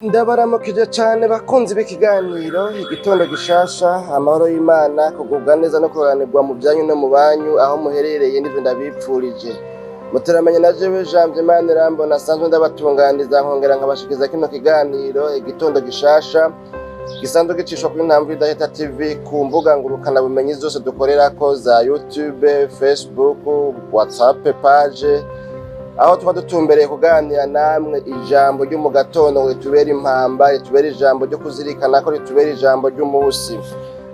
Ndabaramukije cane bakunzi b'ikiganiro Igitondo Gishasha. Amahoro y'Imana, kugubwa neza no kuroranirwa mu vyanyu no mu banyu aho muherereye, nivyo ndabipfurije. Muteramanye na jewe Janvier Manirambona, asanzwe ndabatunganiza nkongera nkabashikiza kino kiganiro Igitondo Gishasha, gisanzwe gicishwa kuri Ntambwe Idahita TV, ku mbuga ngurukana bumenyi zose dukorerako za YouTube, Facebook, WhatsApp page, aho tuba dutumbereye kuganira namwe ijambo ryo mu gatondo ngo ritubere impamba, ritubere ijambo ryo kuzirikana ko ritubere ijambo ry'umunsi.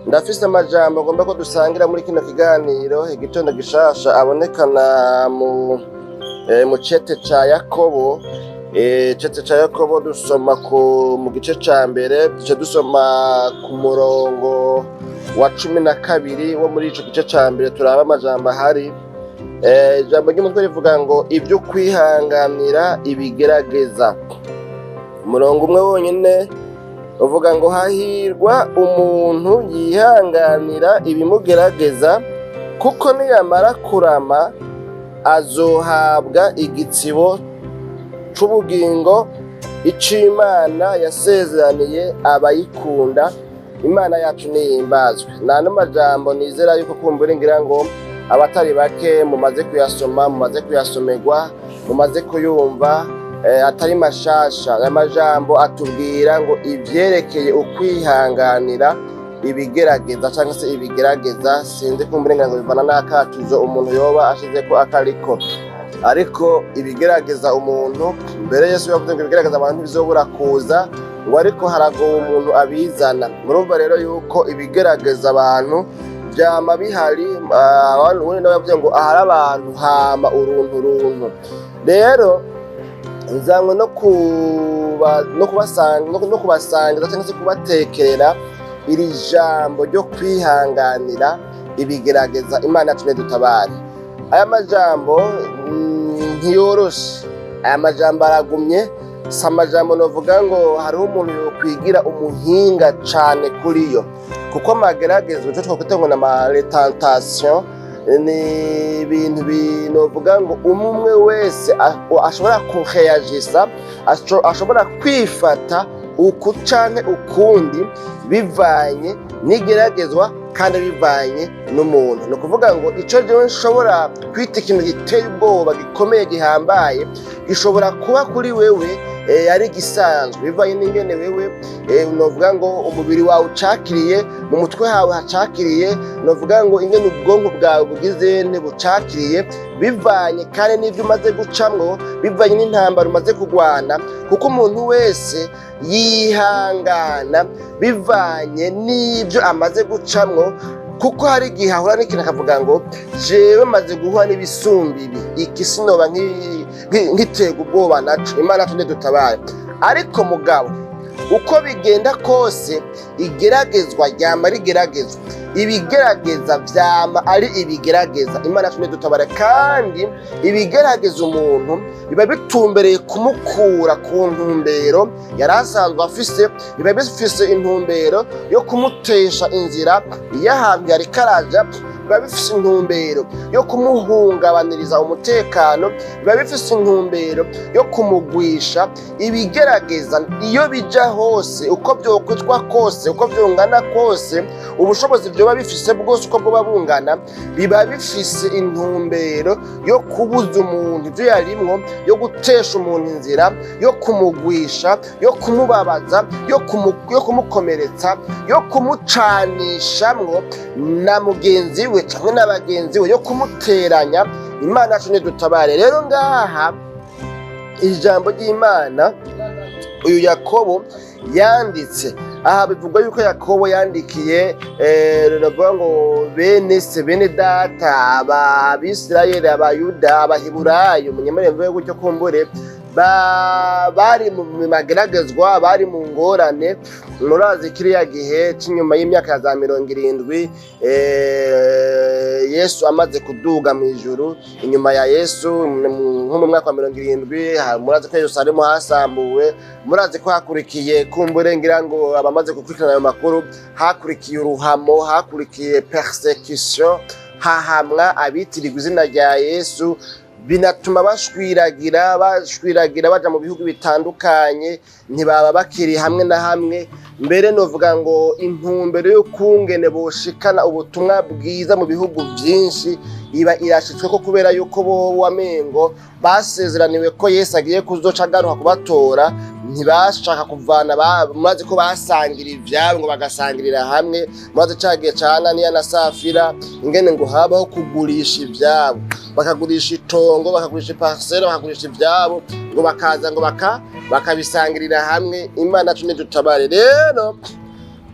Ndafise amajambo ngomba ko dusangira muri kino kiganiro Igitondo Gishasha, abonekana mu cete ca Yakobo. Cete ca Yakobo, dusoma ku mu gice ca mbere, duce dusoma ku murongo wa 12 wo muri ico gice ca mbere, turaba amajambo ahari. Ijambo ry'umutwe rivuga ngo ibyo kwihanganira ibigerageza. Umurongo umwe wonyine uvuga ngo: "Hahirwa umuntu yihanganira ibimugerageza, kuko niyamara kurama azohabwa igitsibo c'ubugingo ic'Imana yasezeraniye abayikunda." Imana yacu nihimbazwe. Nano majambo nizera yuko kumbura ngira ngo abatari bake mumaze kuyasoma, mumaze kuyasomerwa, mumaze kuyumva, atari mashasha. Aya majambo atubwira ngo ivyerekeye ukwihanganira ibigerageza cyangwa se ibigerageza, sinzi kumbura ngira ngo bivana n'akatuzo umuntu yoba ashizeko akariko, ariko ibigerageza umuntu, mbere Yesu yavuze ngo ibigerageza abantu ntibizobura kuza, ngo ariko haragowe umuntu abizana. Murumva rero yuko ibigerageza abantu vyama bihari. Ubundi nawe yavuze ngo ahari abantu hama uruntu runtu. Rero nzanywe no kubasangiza cyangwa se kubatekerera iri jambo ryo kwihanganira ibigerageza. Imana yacu nidutabare. Aya majambo ntiyoroshe, aya majambo aragumye. Si amajambo novuga ngo hariho umuntu yokwigira umuhinga cane kuri yo, kuko amageragezwa, ico twakwita ngo ni les tentations, ni ibintu binovuga ngo umwe wese ashobora kureagisa, ashobora kwifata uku canke ukundi bivanye n'igeragezwa kandi bivanye n'umuntu. Ni ukuvuga ngo ico jewe nshobora kwita ikintu giteye ubwoba, gikomeye, gihambaye, gishobora kuba kuri wewe ari gisanzwe, bivanye n'ingene wewe novuga ngo umubiri wawe ucakiriye, mu mutwe hawe hacakiriye, novuga ngo ingene ubwonko bwawe bugize bucakiriye, bivanye kandi n'ivyo umaze gucamwo, bivanye n'intambara umaze kugwana, kuko umuntu wese yihangana bivanye n'ibyo amaze gucamwo, kuko hari igihe ahura n'ikintu akavuga ngo: "Jewe maze guhura n'ibisumba ibi, iki sinoba nkitega ubwoba naco." Imana yacu ntidutabare. Ariko mugabo uko bigenda kose, igeragezwa ryama rigeragezwa, ibigerageza vyama ari ibigerageza. Imana yacu ntidutabare. Kandi ibigerageza umuntu biba bitumbereye kumukura ku ntumbero yari asanzwe afise, biba bifise intumbero yo kumutesha inzira y'ahantu yari karaja, biba bifise intumbero yo kumuhungabaniriza umutekano, biba bifise intumbero yo kumugwisha. Ibigerageza iyo bija hose, uko vyokwitwa kose, uko vyongana kose, ubushobozi vyoba bifise bwose uko bwoba bungana, biba bifise intumbero yo kubuza umuntu ivyo yarimwo, yo gutesha umuntu inzira, yo kumugwisha, yo kumubabaza, yo kumukomeretsa, yo kumucanishamwo na mugenzi we canke na bagenzi we, yo kumuteranya. Imana yacu nidutabare. Rero ngaha ijambo ry'Imana uyu Yakobo yanditse aha, bivugwa yuko Yakobo yandikiye navuga ngo bene se, bene data, Abisirayeli, Abayuda, Abahiburayo, munyemere mvuge gutyo kumbure, bari mu mageragezwa, bari mu ngorane. Murazi kiriya gihe c'inyuma y'imyaka ya za 70, Yesu amaze kuduga mu ijuru. Inyuma ya Yesu, nko mu mwaka wa 70, murazi ko Yerusalemu hasambuwe. Murazi ko hakurikiye, kumbure ngira ngo abamaze gukurikirana ayo makuru, hakurikiye uruhamo, hakurikiye persécution, hahamwa abitirirwa izina rya Yesu. Binatuma bashwiragira, bashwiragira baja mu bihugu bitandukanye, ntibaba bakiri hamwe na hamwe. Mbere novuga ngo intumbero y'ukungene boshikana ubutumwa bwiza mu bihugu vyinshi iba irashitsweko, kubera yuko bo wamengo basezeraniwe ko Yesu agiye kuzoca agaruka kubatora. Ntibashaka kuvana, murazi ko basangira ivyabo, ngo bagasangirira hamwe. Murazi ca gihe ca Ananiya na Safira, ingene ngo habaho kugurisha ivyabo, bakagurisha itongo, bakagurisha iparcelle, bakagurisha ivyabo, ngo bakaza ngo bakabisangirira hamwe. Imana yacu nidutabare. Rero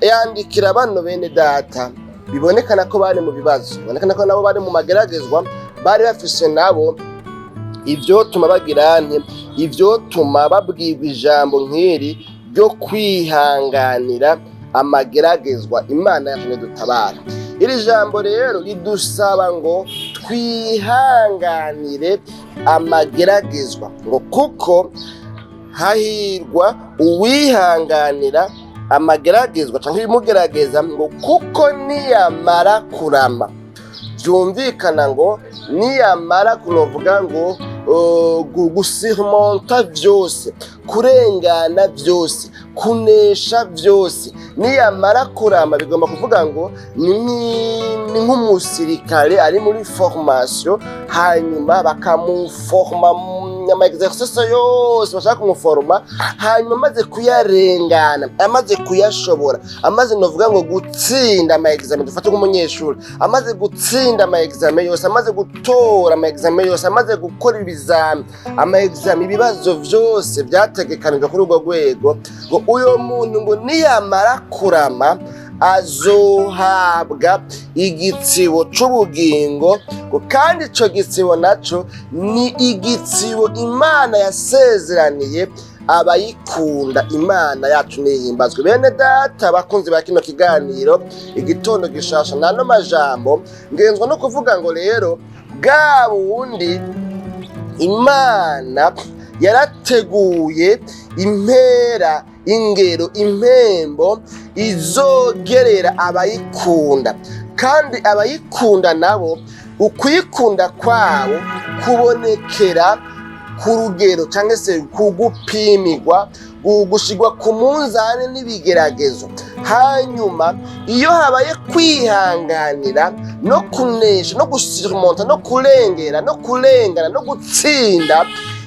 yandikira bano bene data, bibonekana ko bari mu bibazo, bibonekana ko nabo bari mu mageragezwa, bari bafise nabo ivyotuma bagira nte, ivyotuma babwirwa ijambo nk'iri ryo kwihanganira amageragezwa. Imana yacu nidutabara. Iri jambo rero ridusaba ngo twihanganire amageragezwa, ngo kuko hahirwa uwihanganira amageragezwa canke ibimugerageza, ngo kuko niyamara kurama, vyumvikana ngo niyamara kunovuga ngo gusurmonta vyose, kurengana vyose, kunesha vyose, niyamara kurama, bigomba kuvuga ngo ni nk'umusirikare ari muri formation, hanyuma bakamuforma ama exercice yose bashaka kumuforma, hanyuma amaze kuyarengana, amaze kuyashobora, amaze novuga ngo gutsinda ama examen, dufate nk'umunyeshuri amaze gutsinda ama examen yose, amaze gutora ama examen yose, amaze gukora ibizami, ama examen, ibibazo vyose vyategekanijwe kuri urwo rwego, ngo uyo muntu ngo niyamara kurama azohabwa igitsibo c'ubugingo, ngo kandi ico gitsibo naco ni igitsibo Imana yasezeraniye abayikunda. Imana yacu nihimbazwe. Bene data bakunzi ba kino kiganiro Igitondo Gishasha, nano majambo ngenzwa no kuvuga ngo rero bwa bundi Imana yarateguye impera, ingero, impembo izogerera abayikunda, kandi abayikunda nabo ukuyikunda kwabo kubonekera ku rugero cyangwa se kugupimirwa, gushigwa ku munzani n'ibigeragezo. Hanyuma iyo habaye kwihanganira no kunesha no gusurmonta no kurengera no kurengana no gutsinda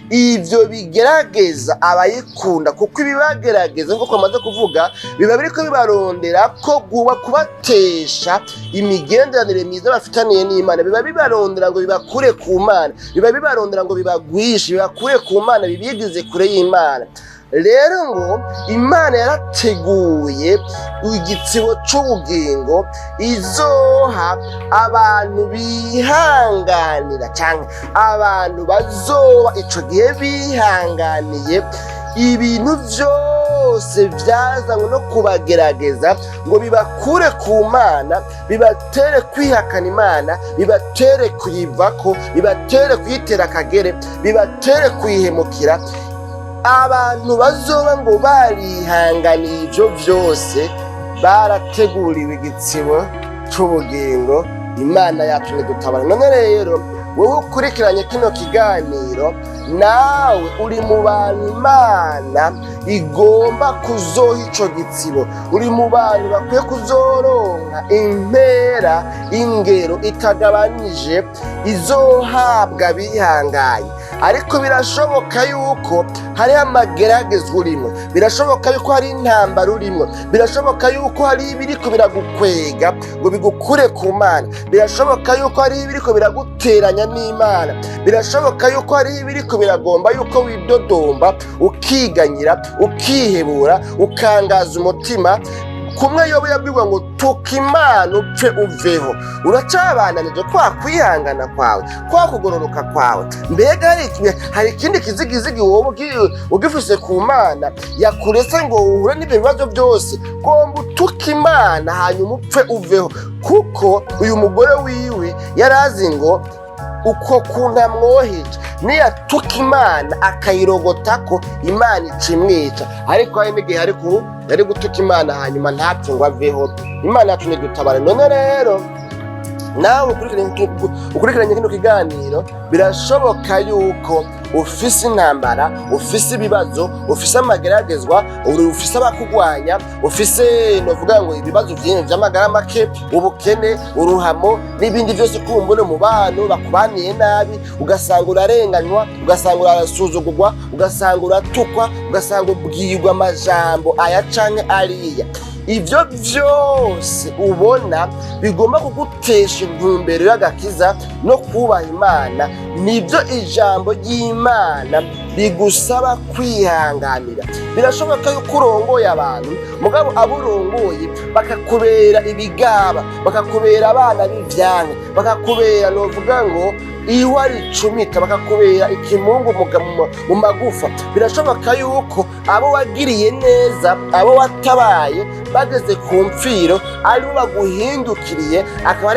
ivyo bigerageza abayikunda, kuko ibibagerageza, nk'uko bamaze kuvuga, biba biriko bibarondera ko guba kubatesha imigenderanire myiza bafitaniye n'Imana. Biba bibarondera ngo bibakure ku Mana, biba bibarondera ngo bibagwishe, bibakure ku Mana, bibigize kure y'Imana. Rero ngo Imana yarateguye igitsibo c'ubugingo izoha abantu bihanganira, cyangwa abantu bazoba ico gihe bihanganiye ibintu vyose vyazanywe no kubagerageza ngo bibakure ku Mana, bibatere kwihakana Imana, bibatere kuyivako, bibatere kuyitera akagere, bibatere kuyihemukira. Abantu bazoba ngo barihanganiye ivyo vyose barateguriwe igitsibo c'ubugingo. Imana yacu ntidutabara. None rero wowe ukurikiranye kino kiganiro, nawe uri mu bantu Imana igomba kuzoha ico gitsibo, uri mu bantu bakwiye kuzoronka impera, ingero itagabanije izohabwa bihangaye. Ariko birashoboka yuko hariho amageragezwa urimo, birashoboka yuko hari intambara urimo, birashoboka yuko hari ibiriko biragukwega ngo bigukure ku Mana, birashoboka yuko hari ibiriko biraguteranya n'Imana, birashoboka yuko hari ibiriko biragomba yuko widodomba, ukiganyira, ukihebura, ukangaza umutima, kumwe Yobu yabwirwa ngo tuka Imana upfe uveho. Uracabananije kwa kwihangana kwawe, kwa kugororoka kwawe? Mbega hari ikindi kizigizigi wowe ugifise ku Mana yakurese ngo uhure n'ibyo bibazo byose? Gomba utuka Imana hanyuma upfe uveho. Kuko uyu mugore wiwe yari azi ngo uko kuntu amwoheje, niyatuka Imana akayirogotako, Imana ica imwica. Ariko hari n'igihe yari gutuka Imana hanyuma ntapfe ngo aveho. Imana yacu ntidutabare. None rero Nawe ukurikiranye kino kiganiro, birashoboka yuko ufise intambara, ufise ibibazo, ufise amageragezwa, ufise abakugwanya, ufise novuga ngo ibibazo vyinshi vy'amagara make, ubukene, uruhamo n'ibindi vyose, kumbure mu bantu bakubaniye nabi, ugasanga urarenganywa, ugasanga urasuzugurwa, ugasanga uratukwa, ugasanga ubwirwa amajambo aya canke ariya. Ivyo vyose ubona bigomba kugutesha intumbero y'agakiza no kubaha Imana, nibyo ijambo ry'Imana rigusaba kwihanganira. Birashoboka yuko urongoye abantu, mugabo abo urongoye bakakubera ibigaba, bakakubera abana b'ivyanke, bakakubera novuga ngo ihwa ricumita, bakakubera ikimungu mu magufa. Birashoboka yuko abo wagiriye neza, abo watabaye, bageze ku mfiro aribo baguhindukiriye, akaba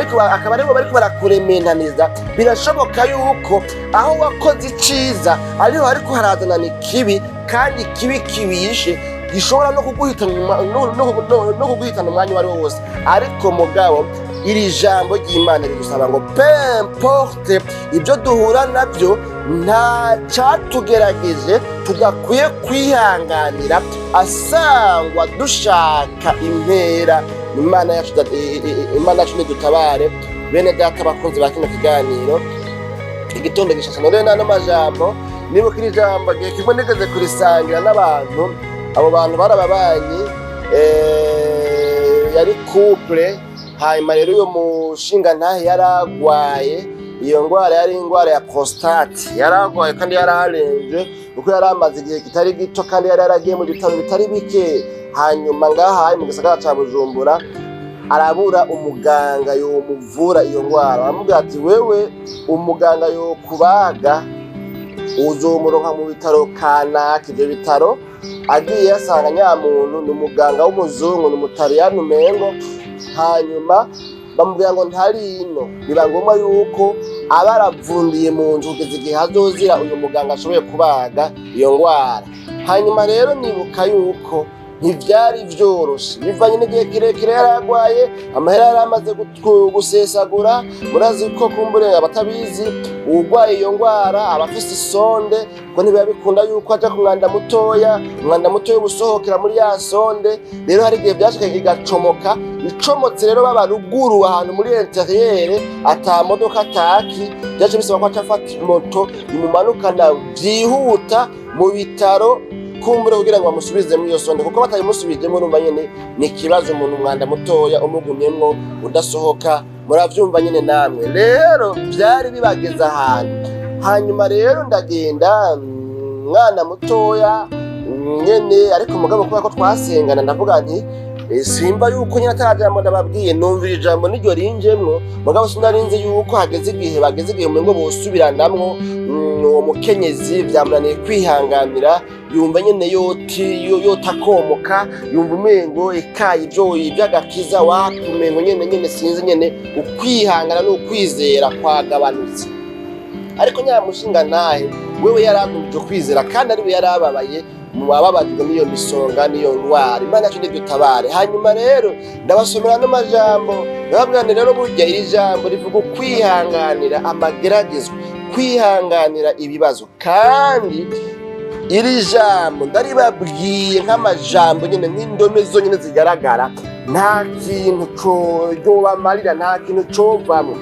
aribo bariko barakuremenaniza. Birashoboka yuko aho wakoze iciza ariho hariko harazanana ikibi, kandi ikibi kibishe gishobora no kuguhitana no kuguhitana umwanya uwo ari wo wose. Ariko mugabo iri jambo ry'Imana rigusaba ngo peu importe ibyo duhura nabyo, nta cyatugerageje tudakwiye kwihanganira, asangwa dushaka impera. Imana yacu Imana yacu nidutabare. Bene data, abakunzi ba kino kiganiro Igitondo Gishasha, none n'ano majambo nibuka iri jambo gihe kimwe nigeze kurisangira n'abantu. Abo bantu bari ababanyi, yari couple. Hanyuma rero uyo mushingantahe yaragwaye iyo ngwara, yari ingwara ya prostate. Yaragwaye kandi yararenze, kuko yari amaze igihe kitari gito, kandi yari yaragiye mu bitaro bitari bike. Hanyuma ngaha mu gisagara ca Bujumbura arabura umuganga yomuvura iyo ngwara. Aramubwira ati: "Wewe umuganga yokubaga uzomuronka mu bitaro kanaka." Ivyo bitaro agiye yasanga nyamuntu ni umuganga w'umuzungu, ni umutaliyani umengo. Hanyuma bamubwira ngo ntari ino. Biba ngombwa yuko aba aravundiye mu nzu kugeza igihe hazozira uyu muganga ashoboye kubaga iyo ngwara. Hanyuma rero nibuka yuko ntivyari vyoroshe, bivanye n'igihe kirekire yari agwaye, amahera yari amaze gusesagura. Murazi ko kumbure abatabizi, uwugwaye iyo ngwara aba afise isonde, ko ntibiba bikunda yuko aja ku mwanda mutoya. Umwanda mutoya uba usohokera muri ya sonde. Rero hari igihe vyashika igacomoka. Icomotse rero, baba ruguru ahantu muri intérieur, ata modoka ataki, vyace bisaba ko aca afata moto imumanukana vyihuta mu bitaro, kumbure kugira ngo bamusubizemo iyo sonde, kuko batayimusubijemo urumva nyene ni ikibazo, umuntu umwanda mutoya umugumyemwo udasohoka, muravyumva nyene namwe. Rero vyari bibageze ahantu. Hanyuma rero ndagenda, mwana mutoya nyene, ariko mugabo kubera ko twasengana, ndavuga nti: "Simba yuko nyine atarajambo ndababwiye." Numvira ijambo niryo rinjemwo, mugabo sinarinzi yuko hageze igihe, bageze igihe umengo bosubiranamwo. Uwo mukenyezi vyamunaniye kwihanganira, yumva nyene yoti yotakomoka, yumva umengo ekaye ivyo ivy'agakiza wapi, umengo nyene sinzi nyene ukwihangana n'ukwizera kwagabanutse. Ariko nyamushinga ntahe wewe yaragumije kwizera, kandi ariwe yarababaye mu bababajwe n'iyo misonga n'iyo ndwara. Imana yacu nidutabare. Hanyuma rero ndabasomera n'amajambo, ndababwira nti: "Rero burya iri jambo rivuga ukwihanganira amageragezwa, kwihanganira ibibazo, kandi iri jambo ndaribabwiye nk'amajambo nyine, nk'indome zonyine zigaragara, nta kintu coyobamarira, nta kintu covamwo.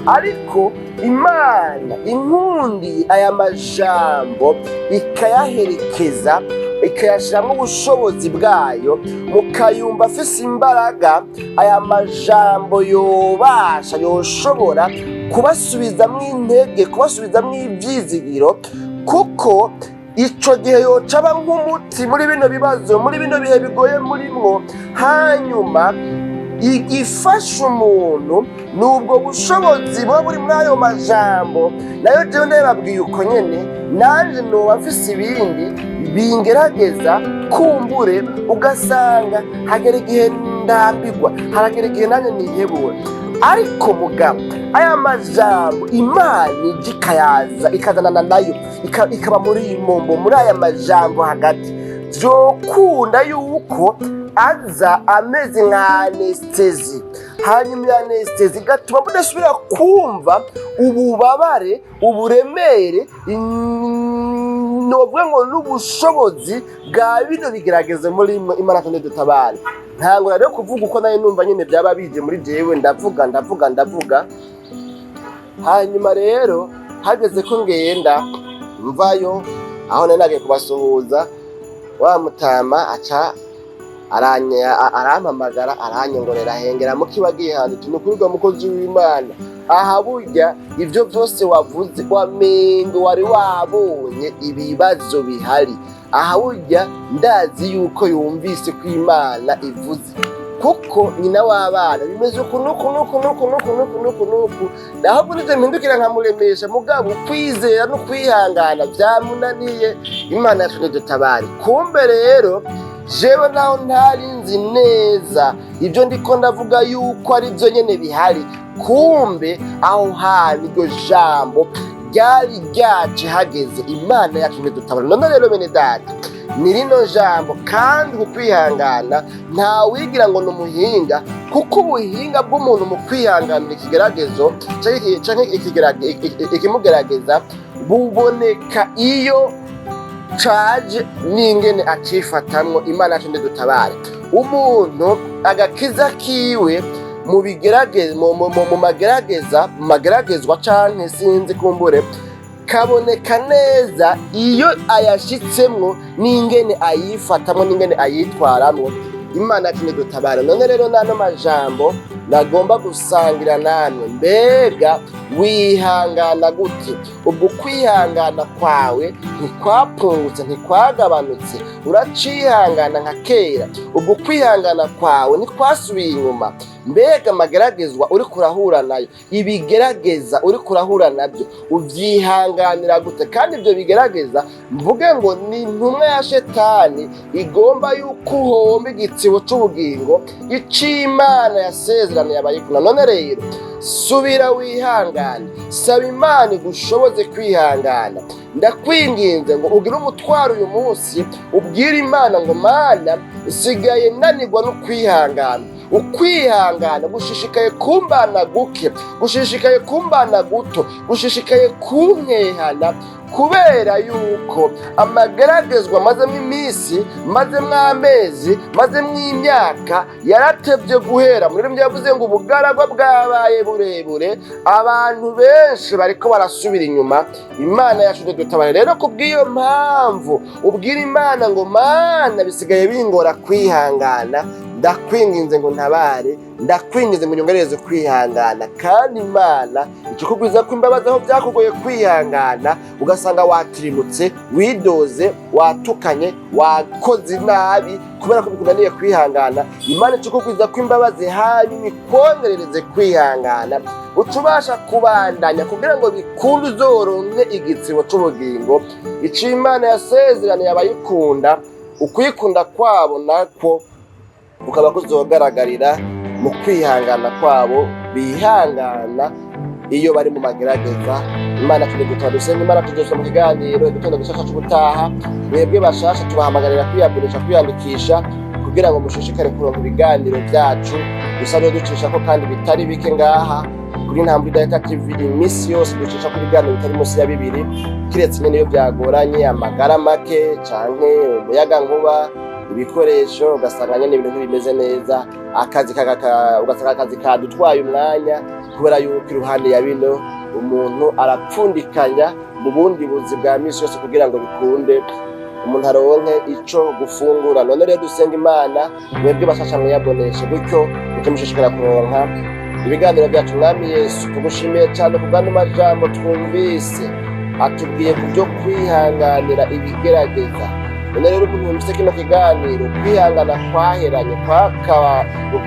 Ariko Imana inkundiye aya majambo, ikayaherekeza, ikayashyiramo ubushobozi bwayo, mukayumva afise imbaraga, aya majambo yobasha, yoshobora kubasubizamwo intege, kubasubizamwo ivyizigiro, kuko ico gihe yoca aba nk'umuti muri bino bibazo, muri bino bihe bigoye murimwo. Hanyuma igifasha umuntu ni ubwo bushobozi buba buri muri ayo majambo." Nayo jewe ndababwiye uko nyene, nanje noba mfise ibindi bingerageza, kumbure ugasanga hagera igihe ndambigwa, haragera igihe nanjye nihebura. Ariko mugabo aya majambo Imana ije ikayaza, ikazanana nayo, ikaba muri iyi mombo, muri aya majambo hagati, vyokunda yuko aza ameze nka anesthésie. Hanyuma iyo anesthésie igatuma mudasubira kumva ububabare, uburemere, novuga ngo n'ubushobozi bwa bino bigeragezo muri mwe. Imana kandi dutabare. Ntangura rero kuvuga uko nayo numva nyine byaba bije muri jewe, ndavuga, ndavuga, ndavuga. Hanyuma rero hageze ko ngenda mvayo aho nari nagiye kubasuhuza, wa mutama aca arampamagara, aranyongorera, ahengera mukiba gihanda uti: "Ni ukuri mukozi w'Imana, aha burya ibyo byose wavuze wamengo wari wabonye ibibazo bihari. Aha burya ndazi yuko yumvise ko Imana ivuze, kuko nyina w'abana bimeze uku nuku nuku nuku nuku nuku nuku nuku." Naho kuri ibyo mpindukira nkamuremesha, mugabo ukwizera no kwihangana byamunaniye. Imana yacu ntidutabare. Kumbe rero jewe naho ntari nzi neza ibyo ndiko ndavuga yuko ari byo nyene bihari, kumbe aho hantu iryo jambo ryari ryaje hageze. Imana yacu ntidutabare. None rero bene data, ni rino jambo kandi uku kwihangana, ntawigira ngo ni umuhinga, kuko ubuhinga bw'umuntu mu kwihanganira ikigeragezo canke ikimugerageza buboneka iyo caje n'ingene acifatamwo. Imana yacu ntidutabare. Umuntu agakiza kiwe mu bigerageza, mu magerageza, mu mageragezwa canke sinzi, kumbure kaboneka neza iyo ayashitsemwo n'ingene ayifatamwo n'ingene ayitwaramwo. Imana yacu ntidutabare. None rero n'ano majambo nagomba gusangira namwe: mbega wihangana gute? Ubwo kwihangana kwawe ntikwapfungutse, ntikwagabanutse, uracihangana nka kera? Ubwo kwihangana kwawe ntikwasubiye inyuma? Mbega amageragezwa uriko urahura nayo, ibigerageza uriko urahura nabyo, uvyihanganira gute? Kandi ibyo bigerageza, mvuge ngo ni intumwa ya shetani igomba yuko uhomba igitsibo c'ubugingo ic'Imana yasezeraniye abayikunda. None rero subira wihangane, saba Imana igushoboze kwihangana. Ndakwinginze ngo ugire umutwaro uyu munsi, ubwire Imana ngo: "Mana, nsigaye nanirwa no kwihangana. Ukwihangana gushishikaye kumbana guke, gushishikaye kumbana guto, gushishikaye kunkehana, kubera yuko amageragezwa mazemo iminsi, mazemo amezi, mazemo imyaka, yaratevye guhera." Muri byo yavuze ngo ubugaragwa bwabaye burebure, abantu benshi bariko barasubira inyuma. Imana yacu ntidutabare. Rero kubw'iyo mpamvu ubwira Imana ngo: "Mana, bisigaye bingora kwihangana, ndakwinginze ngo ntabare, ndakwinginze ngo unyongereze kwihangana." Kandi Imana ikikugwiza ko imbabazi aho byakugoye kwihangana, ugasanga watirimutse, widoze, watukanye, wakoze nabi kubera ko bikunaniye kwihangana, Imana ikikugwiza ko imbabazi, hanyuma ikongerereze kwihangana, uca ubasha kubandanya kugira ngo bikunde uzoronke igitsibo c'ubugingo ico Imana yasezeraniye abayikunda. Ukwikunda kwabo nakwo kukaba kuzogaragarira mu kwihangana kwabo, bihangana iyo bari mu magerageza. Imana tuduta dusenga. Imana tugeze mu kiganiro igitondo gishasha c'ubutaha. Mwebwe bashasha, tubahamagarira kwiyabonesha, kwiyandikisha, kugira ngo mushishikare kuronka ibiganiro vyacu dusanzwe ducishako kandi bitari bike ngaha kuri Ntambwe Idahita TV. Iminsi yose ducishako ibiganiro bitari munsi ya bibiri, kiretse nyene iyo byagoranye, amagara make canke umuyaga nkuba, ibikoresho, ugasanga nyene ibintu ntibimeze neza, akazi ugasanga akazi kadutwaye umwanya, kubera yuko iruhande ya bino umuntu arapfundikanya mu bundi buzi bwa misi yose kugira ngo bikunde umuntu aronke ico gufungura. None rero dusenga Imana. Mwebwe bashasha, mwiyaboneshe gutyo muce mushishikara kuronka ibiganiro byacu. Mwami Yesu, tugushimiye cyane ku bw'ano majambo twumvise atubwiye ku byo kwihanganira ibigerageza. None rero umuntu yumvise kino kiganiro, kwihangana kwaheranye,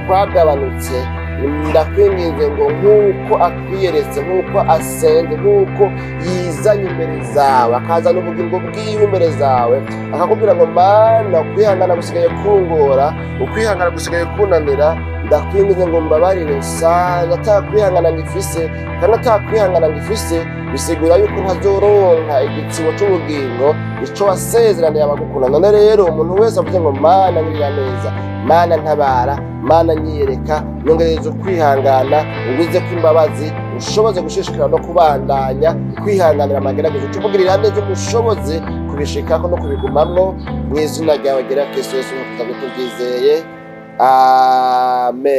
kwagabanutse, ndakwinginze ngo nk'uko akwiyeretse, nk'uko asenze, nk'uko yizanye imbere zawe, akazana ubugingo bwiwe imbere zawe, akakubwira ngo: "Mana, ukwihangana gusigaye kungora, ukwihangana gusigaye kunanira," Ndakwingize ngo mbabarire, nsanga atakwihangana ngifise, kandi atakwihangana ngifise bisigura yuko ntazoronka igitsibo c'ubugingo, ico wasezeraniye abagukunda. None rero umuntu wese avuze ngo: "Mana, ngirira neza, Mana, ntabara, Mana, nyiyereka, nyongereza ukwihangana, ungwize ko imbabazi, ushoboze gushishikara no kubandanya kwihanganira amageragezo," ucumugirira neza, umushoboze kubishikako no kubigumamwo, mu izina ryawe ryera Kristo Yesu, nkuko tuvyizeye, amen.